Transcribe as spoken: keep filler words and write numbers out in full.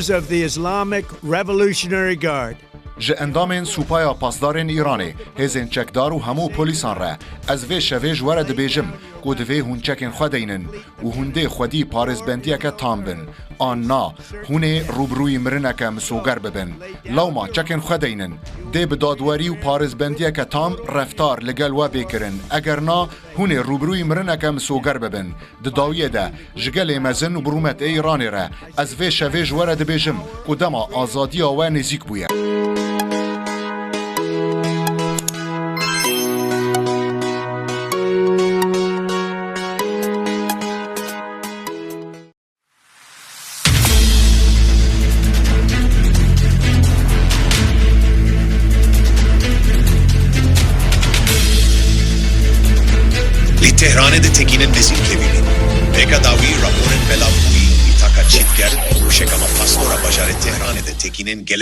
of the Islamic Revolutionary Guard. Ji endamên Supaya Pasdarên Îranê, hêzên çekdar û hemû polîsan re ez vê şevê ji we re dibêjim ku divê hûn çekên xwe deynin û hûn dê xwedî parêzbendiyeke tam bin. An na, hûn ê rûbirûyî mirineke misoger bibin. Lewma çekên xwe deynin. Dê bi dadwerî û parêzbendiyeke tam reftar li gel we bê kirin. Eger na, hûn ê rûbirûyî mirineke misoger bibin. Di dawiyê de, ji gelê mezin û bi rûmet ê Îranê re, ez vê şevê ji we re dibêjim ku dema azadiya we nêzîk bûye. Li Tehranê de tekînin nêzîkê bînin. Pêka dawî raporên belavbûyî, îtaka çîtger û şekama pastora bajarê Tehranê de tekînin gelek